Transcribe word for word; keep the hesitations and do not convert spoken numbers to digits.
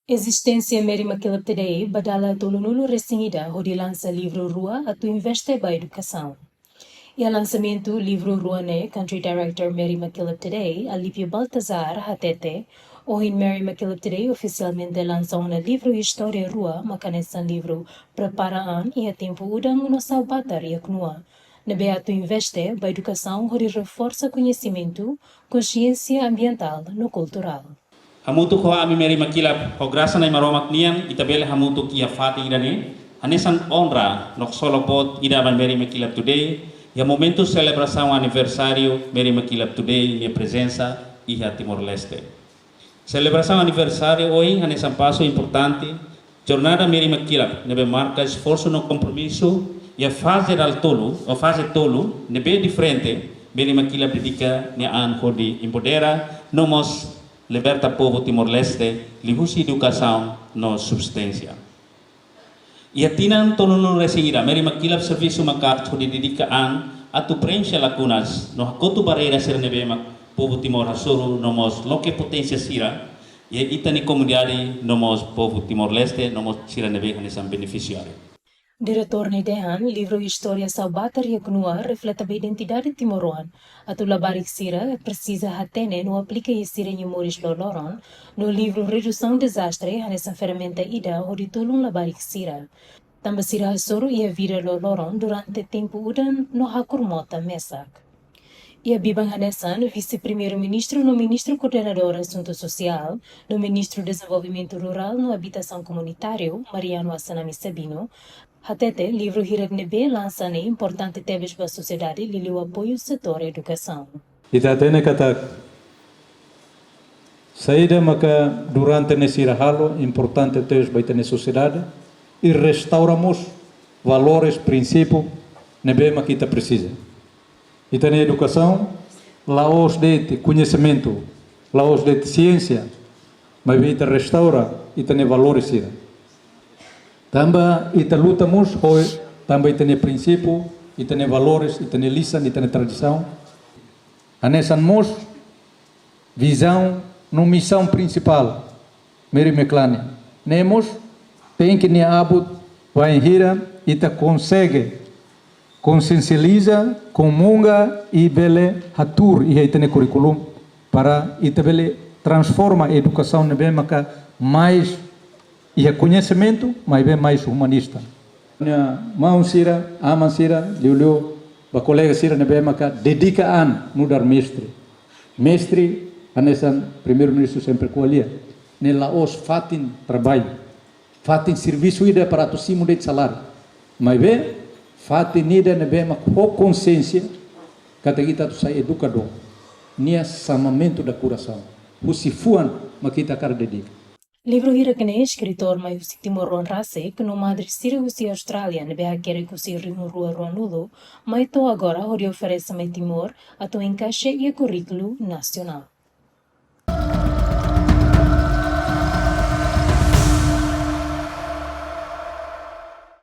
Ezisténsia Mary MacKillop Today ba dala tolunulu resin ida hodi lansa livru rua atu investe ba edukasaun. Iha lansamentu livru rua ne'e, Country Director Mary MacKillop Today, Alípio Baltazar, hatete, ohin Mary MacKillop Today ofisialmente lansa ona livru istória rua, mak hanesan livru Prepara An iha Tempu Udan no Sa'e Batar iha Knua, ne'ebé atu investe ba edukasaun hodi reforsa koñesimentu, konxiénsia ambientál no kulturál. Hamutuk ho ami Mary MacKillop, ho grasa Na'i Maromak nian, ita bele hamutuk iha fatin ida-ne'e, hanesan onra no ksolok boot ida ba Mary MacKillop Today, iha momentu selebrasaun aniversáriu Mary MacKillop Today nia prezensa iha Timor-Leste. Selebrasaun aniversáriu ohin hanesan pasu importante, jornada Mary MacKillop ne'ebé marka esforsu no kompromisu iha faze dala tolu, ou faze tolu, ne'ebé diferente, Mary MacKillop dedika nia an hodi empodera no mós liberta povu Timor-Leste liuhusi edukasaun no subsisténsia. Iha tinan tolunulu resin ida, Mary MacKillop servisu maka'as hodi dedika an atu preenxe lakunas no hakotu barreira sira ne'ebé mak povu Timor hasoru no mós loke poténsia sira iha ita-nia komunidade no mós povu Timor-Leste no mós sira ne'ebé hanesan benefisiáriu. Diretór nia dehan, livru Istória Sa'e Batar iha Knua refleta ba identidade timoroan. Atu labarik sira presiza hatene no aplika iha sira-nia moris loroloron, no livru Redusaun Dezastre hanesan ferramenta ida hodi tulun labarik sira, tanba sira hasoru iha vida loroloron durante tempu udan no hakur mota mesak. Iha biban hanesan, Vise-Primeiru-Ministru no Ministru Koordenadór Asuntu Sosiál, no Ministru Dezenvolvimentu Rurál no Abitasaun Komunitáriu, Mariano Assanami Sabino, hatete livru hirak ne'ebé lansa ne'e importante tebes ba sosiedade liuliu apoiu setór edukasaun. Ita hatene katak saida maka durante ne'e sira halo importante tebes ba ita-nia sosiedade, i restaura mós valores, prinsípiu ne'ebé maka ita presiza. Ita-nia edukasaun la'ós de'it koñesimentu, la'ós de'it siénsia, maibé ita restaura ita-nia valores sira. Tanba ita luta mós ho, tanba ita-nia prinsípiu, ita-nia valores, ita-nia lisan, ita-nia tradisaun. Hanesan mós vizaun no misaun prinsipál Mary MacKillop nian. Ne'e mós tenke nia abut bainhira ita konsege konsiensializa, komunga i bele hatuur iha ita-nia kurríkulu para ita bele transforma edukasaun ne'ebé maka mais iha koñesimentu, maibé mais umanista. Nia maun sira, aman sira, liuliu ba kolega sira ne'ebé maka dedika an nu'udar mestre. Mestre, hanesan Primeiru-Ministru sempre ko'alia, ne'e la'ós fatin traballu, fatin servisu ida para atu simu de'it saláriu. Maibé, fatin ida ne'ebé mak ho konsiénsia, katak ita atu sai edukadór. Nia xamamentu da kurasaun. Husi fuan mak ita hakarak dedika. Livru hirak ne'e eskritór mai husi timoroan rasik no madre sira husi Austrália ne'ebé hakerek husi rihun rua ruanulu, mai to'o agora hodi oferese mai Timor atu enkaixa iha kurríkulu nasionál.